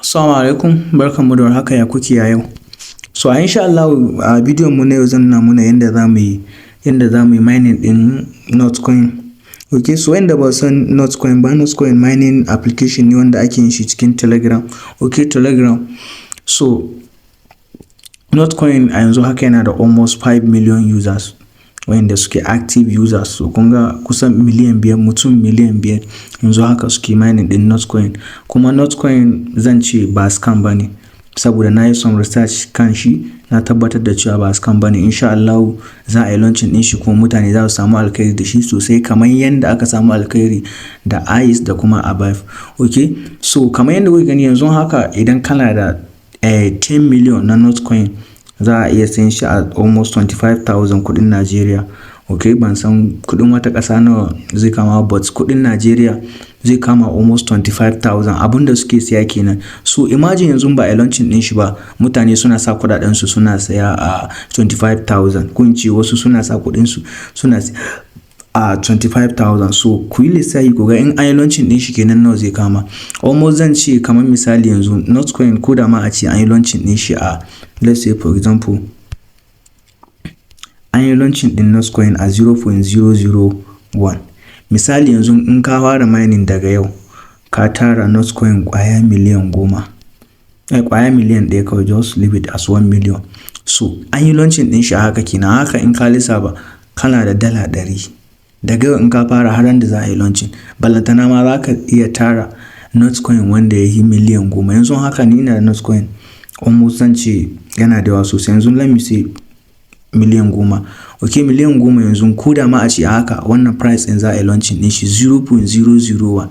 Assalamu alaikum, barkanmu da warhaka, ya kuke a yau? So a insha Allahu a bidiyon mu na yau zan nuna muna yanda za mu yi mining ɗin Notcoin. Ok, so wa'inda ba su san Notcoin ba, Notcoin mining application ne wanda ake yin shi cikin Telegram. Ok, Telegram. So Notcoin a yanzu haka yana da almost 5 million users wa'inda suke active users. So kun ga kusan miliyan 5, mutum miliyan 5 yanzu haka suke mining ɗin Notcoin. Kuma Notcoin zan ce ba scam ba ne, saboda na yi some research kan shi, na tabbatar da cewa ba scam ba ne. Insha Allahu za a yi launching ɗin shi kuma mutane za su samu alkhairi da shi sosai kamar yanda aka samu alkhairi da ICE da kuma Avive. Ok, so kamar yadda kuke gani yanzu haka, idan kana da 10 million na Notcoin, za a iya sayan shi a almost 25,000 kuɗin Najeriya. Ok, ban san kuɗin wata ƙasa nawa zai kama, but kuɗin Najeriya zai kama almost 25,000, abin da suke siya kenan. So imagine yanzu ba a launching ɗin shi ba, mutane suna sa kuɗaɗen su suna saya a 25,000, ko in ce wasu suna sa kuɗin su suna a 25,000. So ku yi lissafi ku ga in an yi launching ɗin shi kenan, nawa zai kama? Almost zan ce kamar misali yanzu Notcoin, ko da ma a ce an yi launching ɗin shi a, let's say for example, an yi launching ɗin Notcoin a 0.001, misali yanzu in ka fara mining daga yau, ka tara Notcoin ƙwaya miliyan 10, ƙwaya miliyan 1 kawai, just leave it as 1 million. So an yi launching ɗin shi a haka kenan. Haka in ka lissafa kana da $100 daga yau in ka fara har da za a yi launching, ballantana ma za ka iya tara Notcoin wanda ya yi miliyan 10. Yanzu haka ni ina da Notcoin almost, zan ce yana da yawa sosai. Yanzu let me say miliyan 10. Ok, miliyan 10 yanzu, ko da ma a ce a haka wannan price ɗin za a yi launching ɗin shi 0.001,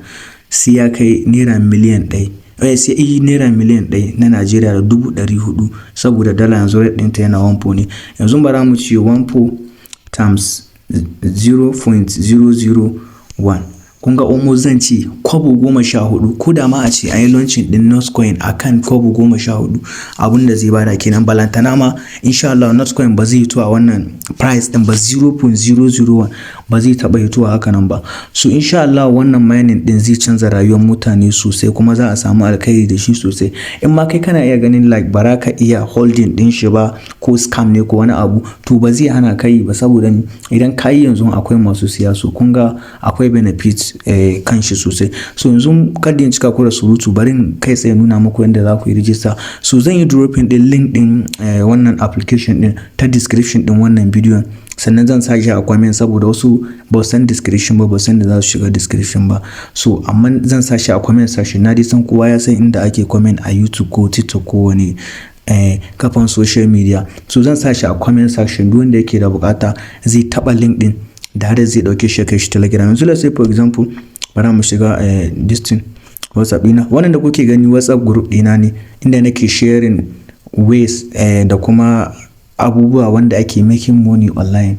sai ya kai naira miliyan 1, sai yi naira miliyan 1 na Najeriya da 400,000, saboda dala yanzu rate ɗinta yana 1.4 ne. Yanzu bara mu ce 1.4 times 0.001, kun ga almost zan ce kwabo 14. Ko da ma a ce an yi launching ɗin Notcoin a kan kwabo 14, abun da zai bada kenan. Balantana ma insha Allah Notcoin ba zai hito a wannan price ɗin ba, 0.001 ba zai taɓa hitowa haka nan ba. So insha Allah wannan mining ɗin zai canza rayuwar mutane sosai kuma za a samu alkhairi da shi sosai. In ma kai kana iya ganin like bara ka iya holding ɗin shi ba, ko scam ne ko wani abu, to ba zai hana ka yi ba, saboda idan ka yi yanzu akwai masu siya. So kun ga akwai benefit kan shi sosai. So yanzu kada in cika ku da surutu, bari in kai tsaye nuna muku yadda za ku yi rijista. So zan yi dropping ɗin link ɗin wannan application ɗin ta description ɗin wannan bidiyon, sannan zan sa shi a comment, saboda wasu ba san description ba, ba san da za su shiga description ba. So amma zan sa shi a comment section. Na dai san kowa ya san inda ake comment a YouTube ko TikTok ko wani kafan social media. So zan sa shi a comment section. Duk wanda yake da bukata zai taba link din da har zai dauke shi, kai shi Telegram. Yanzu let's say for example, bara mu shiga this thing, WhatsApp ɗina. Wannan da kuke gani WhatsApp group ɗina ne, inda nake sharing ways da kuma abubuwa wanda ake making money online.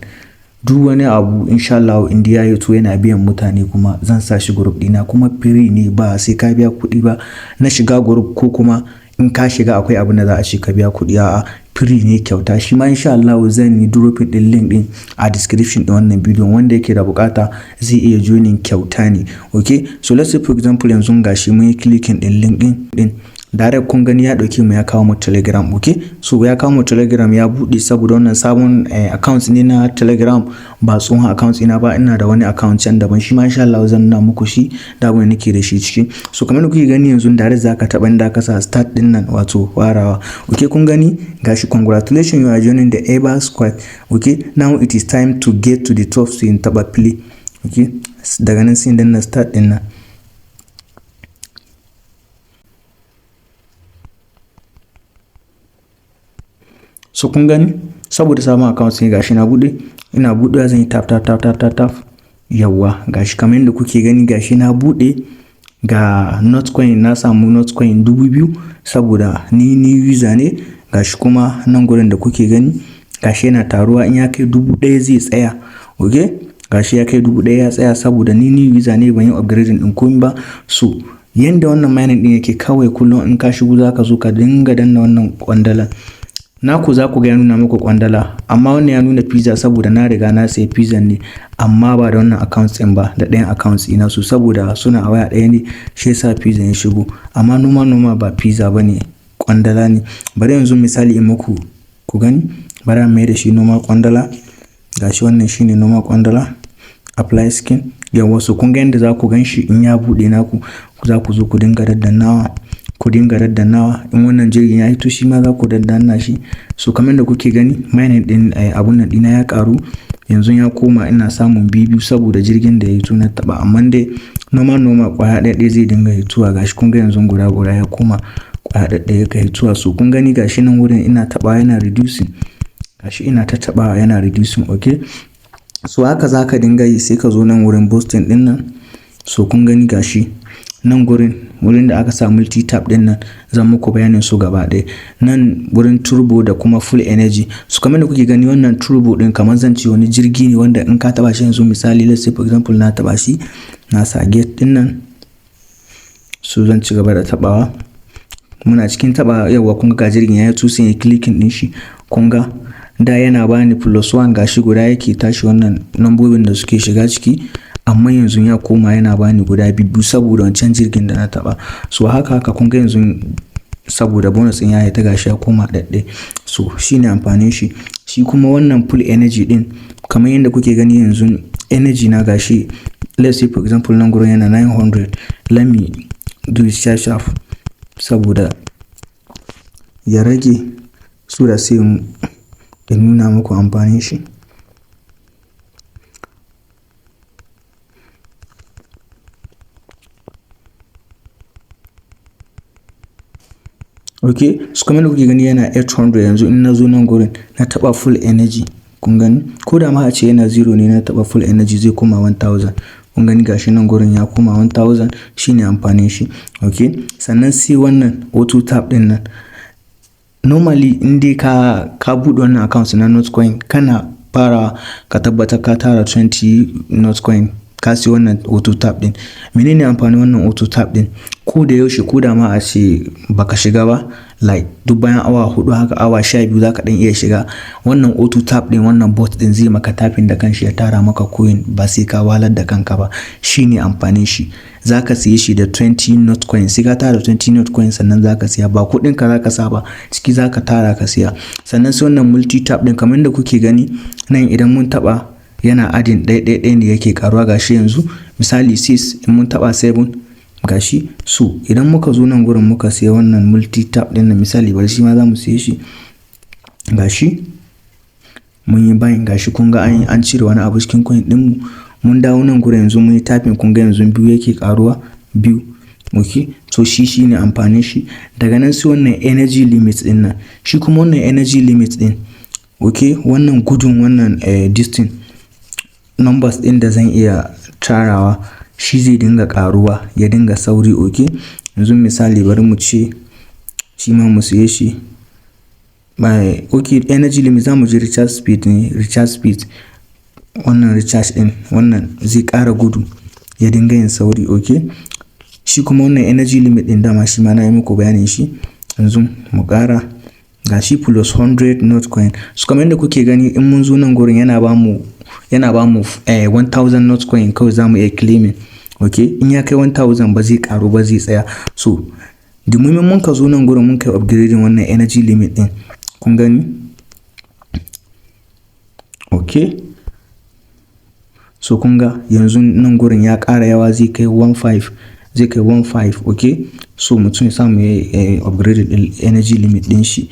Duk wani abu insha Allah in ya to yana biyan mutane kuma zan sa shi group ɗina, kuma free ne, ba sai ka biya kuɗi ba na shiga group, ko kuma in ka shiga akwai abin da za a ce ka biya kuɗi. A'a, free ne, kyauta. Shi ma insha Allah zan yi dropping ɗin link ɗin a description ɗin wannan bidiyon. Wanda yake da bukata zai iya joining, kyauta ne. Okay, so let's say for example yanzu gashi mun yi clicking ɗin link ɗin direct, kun gani ya ɗauke mu ya kawo mu Telegram. Okay, so ya kawo mu Telegram, ya buɗe, saboda wannan sabon account ne na Telegram, ba tsohon account ina ba. Ina da wani account can daban, shi ma insha Allah zan nuna muku shi da abin da nake da shi ciki. So kamar da kuke gani yanzu, direct zaka taɓa inda aka sa "start" din nan, wato farawa. Okay, kun gani gashi, "Congratulations, you are joining the Eba squad." Okay, now it is time to get to the top. Sai in taɓa play. Okay, daga nan sai in danna "start" din nan. So kun gani, saboda sabon account ne, gashi na bude. Ina buɗewa zan yi tap tap tap tap tap tap. Yawwa, gashi kamar yadda kuke gani, gashi na buɗe, ga Notcoin, na samu Notcoin 2000 saboda ni new user ne. Gashi kuma nan gurin da kuke gani, gashi yana taruwa, in ya kai 1000 zai tsaya. Okay, gashi ya kai 1000 ya tsaya, saboda ni new user ne, ban yi upgrading din komai ba. So yanda wannan mining din yake, kawai kullum in ka shigo zaka zo ka dinga danna wannan kwandalan. Naku za ku ga ya nuna muku kwandala, amma wannan ya nuna pizza saboda na riga na sayi pizza ne, amma ba da wannan account ɗin ba, da ɗayan account ɗina. So saboda suna a waya ɗaya ne, shi yasa pizza ya shigo. Amma normal normal ba pizza ba ne, kwandala ne. Bari yanzu misali in muku ku gani. Bari in mai da shi normal kwandala. Gashi, wannan shine normal kwandala. Apply skin. Yawwa, so kun ga yadda za ku gan shi in ya buɗe naku. Za ku zo ku dinga daddannawa, ku dinga daddannawa. In wannan jirgin ya hito, shi ma za ku daddanna shi. So kamar da kuke gani, mining ɗin abun nan ɗina ya ƙaru. Yanzu ya koma ina samun biyu saboda jirgin da ya hito na taɓa. Amma dai normal normal ƙwaya ɗaya ɗaya zai dinga hitowa. Gashi, kun ga yanzu guda guda ya koma ƙwaya ɗaya ɗaya ka hitowa. So kun gani, gashi nan wurin ina taɓawa yana reducing. Gashi ina ta taɓawa yana reducing, okay. So haka za ka dinga yi, sai ka zo nan wurin boosting ɗin nan. So kun gani, gashi nan gurin, wurin da aka sa multi tap ɗin nan, zan muku bayanin su gaba ɗaya. Nan wurin turbo da kuma full energy. So kamar da kuke gani, wannan turbo ɗin kamar zan ce wani jirgi ne wanda in ka taɓa shi yanzu, misali, let's say for example, na taɓa shi, na sa get ɗin nan. So zan ci gaba da taɓawa. Muna cikin taɓa, yawwa, kun ga jirgin ya yi, sai ya clicking ɗin shi. Kun ga da yana bani plus one, gashi guda yake tashi, wannan nambobin da suke shiga ciki, amma yanzu ya koma yana bani guda biyu saboda wancan jirgin da na taɓa. So haka haka, kun ga yanzu saboda bonus ɗin ya ta, gashi ya koma ɗaɗɗe. So shine amfanin shi. Shi kuma wannan full energy ɗin, kamar yadda kuke gani yanzu, energy na gashi, let's say for example, nan gurin yana 900. Let me do it sharp sharp saboda ya rage so da sai in nuna muku amfanin shi. Ok, so kamar da kuke gani yana 800. Yanzu in na zo nan gurin na taɓa full energy, kun gani, ko da ma a ce yana zero ne, na taɓa full energy zai koma 1000. Kun gani, gashi nan gurin ya koma 1000. Shine amfanin shi, ok. Sannan sai wannan auto tap din nan. Normally in dai ka buɗe wannan account na Notcoin, kana fara ka tabbatar ka tara 20 Notcoin, ka siyo wannan auto tap din. Menene amfanin wannan auto tap din? Ko da yaushe, ko da ma a ce baka shiga ba, like duk bayan awa 4 haka, awa 12, zaka dan iya shiga wannan auto tap din. Wannan bot din zai maka tapping da kanshi ya tara maka coin, ba sai ka wahalar da kanka ba. Shine amfanin shi. Zaka siye shi da 20 Notcoin. Sai ka tara 20 Notcoin sannan zaka siya. Ba kuɗin ka zaka sa ba ciki, zaka tara ka siya. Sannan sai wannan multi tap din. Kamar yadda kuke gani nan, idan mun taba yana adding ɗaya ɗaya ɗaya ne yake karuwa. Gashi yanzu misali 6, in mun taba 7, gashi. So idan muka zo nan gurin muka siya wannan multi tap din nan, misali, bari shi ma za mu siye shi. Gashi mun yi buying, gashi kun ga an cire wani abu cikin coin din mu. Mun dawo nan gurin, yanzu mun yi tapping, kun ga yanzu biyu yake karuwa, biyu. Ok, so shi shine amfanin shi. Daga nan sai wannan energy limit din nan. Shi kuma wannan energy limit din, ok, wannan gudun wannan distance numbers din da zan iya tarawa, shi zai dinga karuwa, ya dinga sauri, ok. Yanzu misali, bari mu ce shi ma mu siye shi by, ok, energy limit, za mu je recharge speed ne. Recharge speed, wannan recharge din, wannan zai ƙara gudu, ya dinga yin sauri, ok. Shi kuma wannan energy limit din, dama shi ma na yi muku bayanin shi. Yanzu mu ƙara, ga shi plus 100 Notcoin. So kamar yadda kuke gani, in mun zo nan gurin yana bamu 1000 Notcoin kawai za mu iya claiming, ok. In ya kai 1000 ba zai karu ba, zai tsaya. So domin mun ka zo nan gurin mun kai upgrading wannan energy limit din, kun gani, ok. So kun ga yanzu nan gurin ya ƙara yawa, zai kai 15, zai kai 15, ok. So mutum ya samu ya upgrade din energy limit din shi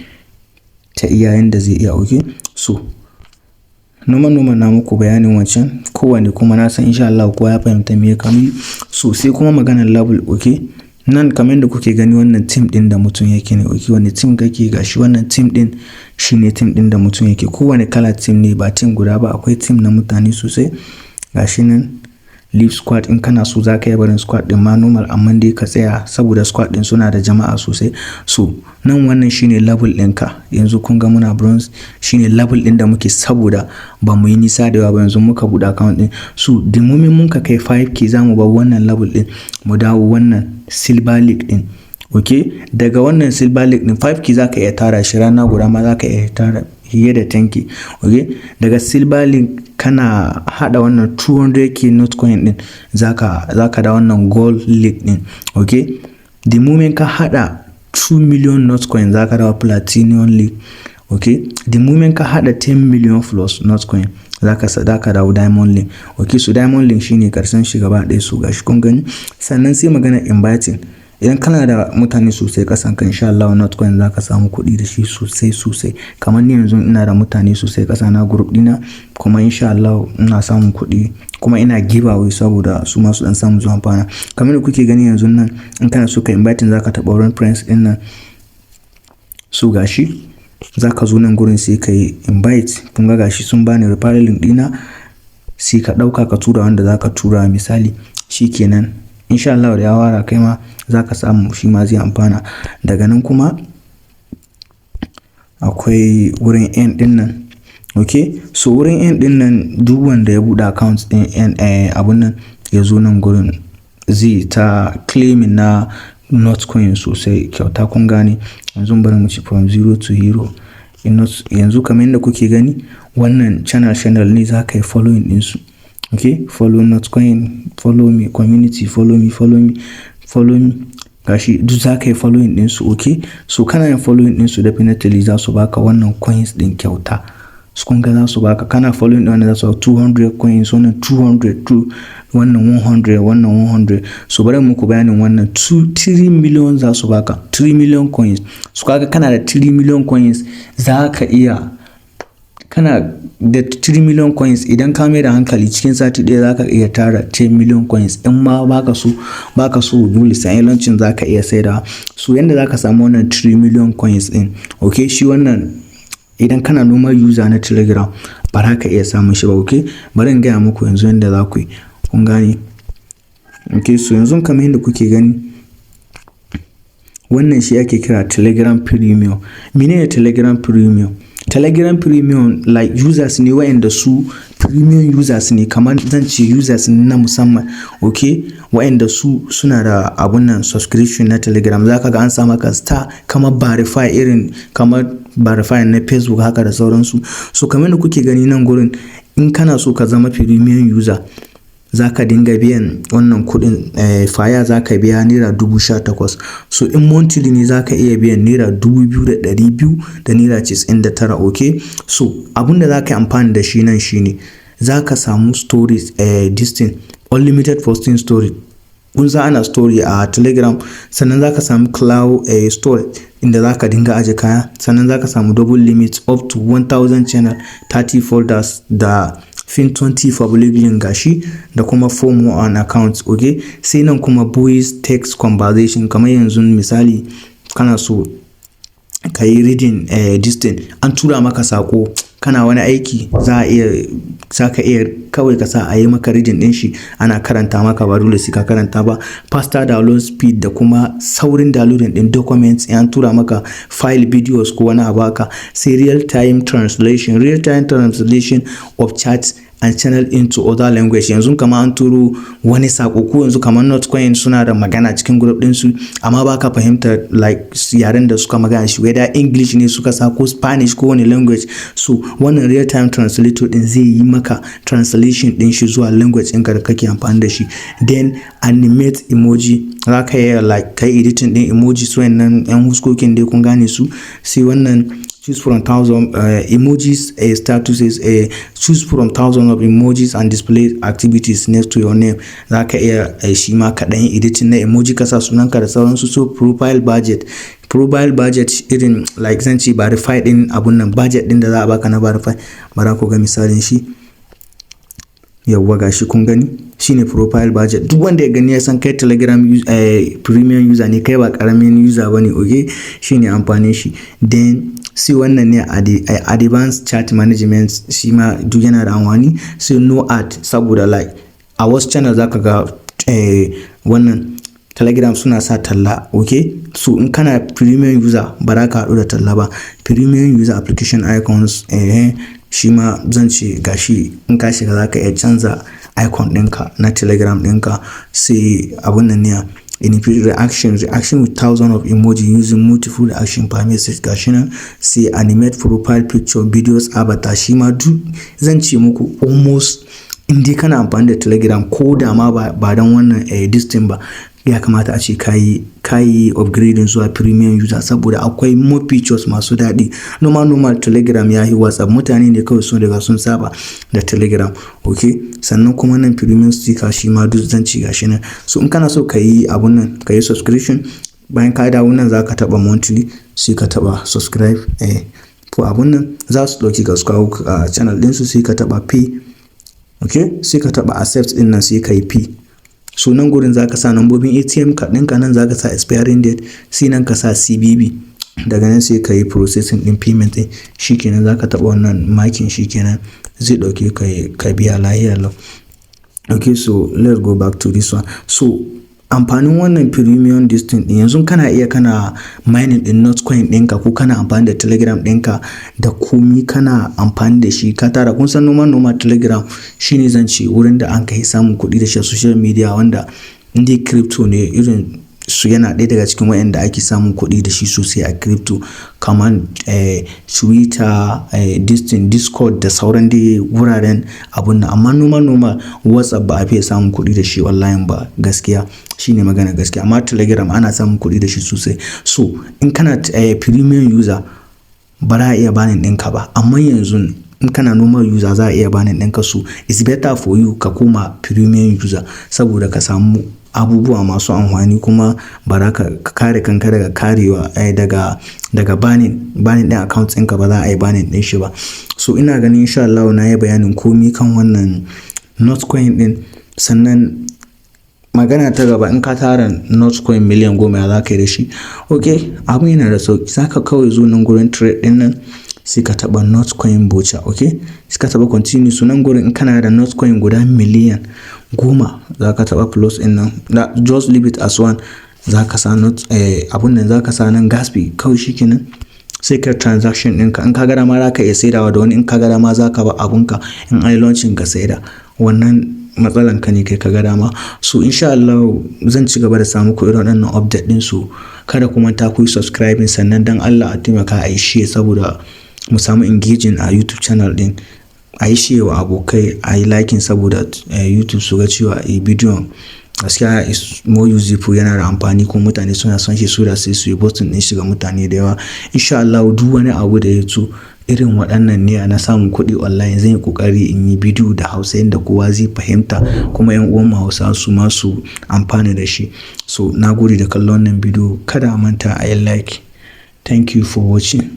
ta iya yanda zai iya, ok. So normal normal na muku bayanin wancan kowane, kuma na san insha Allah kowa ya fahimta me ya kanu. So sai kuma maganar level, ok. Nan kamar yadda kuke gani, wannan team din da mutum yake ne, ok. Wani team kake? Gashi, wannan team din shine team din da mutum yake. Kowane kala team ne, ba team guda ba, akwai team na mutane sosai. Gashi nan leave squad, in kana so za ka yi barin squad din ma normal, amma dai ka tsaya saboda squad din suna da jama'a sosai. So nan wannan shine level ɗinka. Yanzu kun ga muna bronze, shine level ɗin da muke, saboda ba mu yi nisa da yawa ba yanzu muka buɗe account ɗin. So the moment mun ka kai 5K, za mu bar wannan level ɗin, mu dawo wannan silver league ɗin, Ok, daga wannan Silver League din 5K za ka iya tara shi rana guda ma, za ka iya tara fiye da 10K. Ok, daga Silver League kana hada wannan 200K Notcoin din, zaka da wannan Gold League din. Ok, the moment ka hada 2 million Notcoin, zaka dawo Platinum League. Ok, the moment ka hada 10 million plus Notcoin, zaka dawo Diamond League. Ok, so Diamond League shine karshen shi gaba ɗaya. So gashi kun gani. Sannan sai magana inviting. Idan kana da mutane sosai kasan ka, insha Allah Notcoin zaka samu kuɗi da shi sosai sosai. Kamar ni yanzu ina da mutane sosai kasa na group dina, kuma insha Allah ina samun kuɗi, kuma ina giveaway saboda su ma su dan samu zuwa amfana. Kamar da kuke gani yanzu nan, in kana so ka inviting, zaka taɓa wurin friends din nan. So gashi zaka zo nan gurin, sai ka yi invite. Kun ga gashi sun bani referral link dina, sai ka ɗauka ka tura wanda zaka tura misali. Shikenan, insha Allah da ya wara kai ma zaka samu, shi ma zai amfana. Daga nan kuma akwai wurin earn din nan. Ok, so wurin earn din nan, duk wanda ya buɗe account din earn abun nan, ya zo nan gurin, zai ta claiming na Notcoin sosai kyauta. Kun gane? Yanzu bari mu ci from zero to hero. Yanzu kamar yadda kuke gani, wannan channel channel ne, za ka yi following ɗinsu. Ok, follow Notcoin, follow me community, follow me, follow me, follow me. Gashi duk za ka yi following ɗinsu. Ok, so kana yin following ɗinsu, definitely za su baka wannan coins ɗin kyauta. Su kun ga za su baka, kana following ɗin wannan, za su baka 200 coins, wannan 200, wannan 100, wannan 100. So bari muku bayanin wannan 2 3 million za su baka, 3 million coins. So kaga kana da 3 million coins, za ka iya, kana da 3 million coins, idan ka mai da hankali, cikin sati ɗaya za ka iya tara 10 million coins. In ma baka so dole sai launching, za ka iya saidawa. So yanda za ka samu wannan 3 million coins ɗin, ok, shi wannan idan kana normal user na Telegram ba za ka iya samun shi ba. Ok, bari in gaya muku yanzu yanda za ku yi. Kun gane? Ok, so yanzu kamar yadda kuke gani, wannan shi ake kira Telegram Premium. Menene Telegram Premium? Telegram Premium like users ne waɗanda su premium users ne, kamar zan ce users ne na musamman, ok, waɗanda su suna da abun nan subscription na Telegram. Zaka ga an sa maka star, kamar verify, irin kamar verify na Facebook haka da sauransu. So kamar da kuke gani nan gurin, in kana so ka zama premium user, za ka dinga biyan wannan kuɗin faya, za ka biya ₦18,000. So in monthly ne, za ka iya biyan ₦2,299. Ok, so abin da za ka yi amfani da shi nan shine za ka samu stories, this thing, unlimited posting story. Kun san ana story a Telegram. Sannan za ka samu cloud storage inda za ka dinga aje kaya. Sannan za ka samu double limit up to 1000 channel, 30 folders da pin 20 public link, gashi da kuma 4 more on accounts. Ok, sai nan kuma voice text conversation. Kamar yanzu misali kana so ka yi reading this thing, an tura maka sako, kana wani aiki, za ka iya kawai ka sa a yi maka reading din shi, ana karanta maka, ba dole sai ka karanta ba. Faster download speed da kuma saurin downloading din documents in an tura maka file, videos ko wani abu haka. Sai real time translation, real time translation of chat and channel into other language. Yanzu kamar an turo wani sako, ko yanzu kamar Notcoin suna da magana cikin group ɗinsu, amma baka fahimtar like yaren da suka magana shi, whether English ne suka sa ko Spanish ko wani language. So wannan real time translator din zai yi maka translation din shi zuwa language ɗinka da kake amfani da shi. Then animate emoji, za ka iya like kai editing din emojis, wayannan yan huskokin dai, kun gane su. Sai wannan choose from thousand emojis, statuses, choose from thousand of emojis and display activities next to your name. Za ka iya shi ma kaɗan yi editing na emoji, ka sa sunanka da sauransu. So profile budget, profile budget irin like zan ce verify din abun nan, budget din da za a baka na verify. Bara ku ga misalin shi. Yawwa, gashi kun gani, shine profile budget. Duk wanda ya gani ya san kai Telegram premium user ne, kai ba karamin user bane. Okay, shine amfanin shi. Then sai wannan ne advanced chat management, shi ma duk yana da amfani. Sai no ad, saboda like a wasu channel zaka ga wannan Telegram suna sa talla. Okay, so in kana premium user, ba za ka haɗu da talla ba. Premium user application icons, shi ma zan ce gashi, in ka shiga za ka iya canza icon ɗinka na Telegram ɗinka. Sai abun nan ne In reaction, reaction with thousands of emoji using multiple reaction per message, gashi nan. Sai animate profile picture, videos, avatar, shi ma duk zan ce muku almost in dai kana amfani da Telegram, ko da ma ba don wannan this thing ba, ya kamata a ce kayi upgrading zuwa premium user, saboda akwai more features masu daɗi. Normal normal Telegram ya yi WhatsApp, mutane ne kawai sun riga sun saba da Telegram. Ok, sannan kuma nan premium sticker, shi ma duk zan ci gashi nan. So in kana so ka yi abun nan, ka yi subscription, bayan ka dawo nan za ka taɓa monthly, sai ka taɓa subscribe ko abun nan, za su ɗauki ka su kawo a channel ɗinsu, sai ka taɓa pay. Ok, sai ka taɓa accept ɗin nan, sai ka yi pay. So nan gurin za ka sa nambobin ATM card ɗinka, nan za ka sa expiring date, sai nan ka sa CVV. Daga nan sai ka yi processing ɗin payment ɗin, shikenan, za ka taɓa wannan makin, shikenan, zai ɗauke ka ka biya lahiya lau. Okay, so let's go back to this one. So amfanin wannan premium this thing ɗin, yanzu kana iya kana mining ɗin Notcoin ɗinka, ko kana amfani da Telegram ɗinka da komi kana amfani da shi ka tara. Kun san normal normal Telegram shine zan ce wurin da an kai samun kuɗi da shi a social media, wanda in dai crypto ne irin su, yana ɗaya daga cikin waɗanda ake samun kuɗi da shi sosai a crypto, kamar Twitter, Discord da sauran dai wuraren abun nan. Amma normal normal WhatsApp ba a fiye samun kuɗi da shi online ba, gaskiya shine magana gaskiya. Amma Telegram ana samun kuɗi da shi sosai. So in kana premium user, ba za a iya banning ɗinka ba, amma yanzu in kana normal user za a iya banning ɗinka. So it's better for you ka koma premium user, saboda ka samu abubuwa masu amfani, kuma ba za ka kare kanka daga karewa daga banning ɗin account ɗinka ba, za a yi banning ɗin shi ba. So ina ganin insha Allah na yi bayanin komi kan wannan Notcoin ɗin. Sannan magana ta gaba, in ka tara Notcoin miliyan 10, ya za ka yi da shi? Ok, abun yana da sauki. Za ka kawai zo nan gurin trade ɗin nan, sai ka taɓa Notcoin voucher. Ok, sai ka taɓa continue. So nan gurin in kana da Notcoin guda miliyan 10, za ka taɓa plus ɗin nan, just leave it as one. Za ka sa not abun nan, za ka sa nan gas fee kawai, shikenan, sai ka transaction ɗinka. In ka ga dama za ka iya saidawa da wani, in ka ga dama za ka ba abunka, in ai launching ka saida, wannan matsalan ka ne, kai ka ga dama. So insha Allah zan ci gaba da samu ku irin waɗannan update ɗin su. Kada ku manta ku yi subscribing, sannan dan Allah a taimaka a yi share, saboda mu samu engaging a YouTube channel ɗin. A yi share wa abokai, a yi liking, saboda YouTube su ga cewa bidiyon gaskiya is more useful, yana da amfani, kuma mutane suna son shi, su da sai su yi posting ɗin shi ga mutane da yawa. Insha Allah duk wani abu da ya zo irin waɗannan ne na samun kuɗi online, zan yi ƙoƙari in yi bidiyo da Hausa yanda kowa zai fahimta, kuma 'yan uwan mu Hausawa su ma su amfana da shi. So na gode da kallon wannan bidiyo. Kada a manta a yi like. Thank you for watching.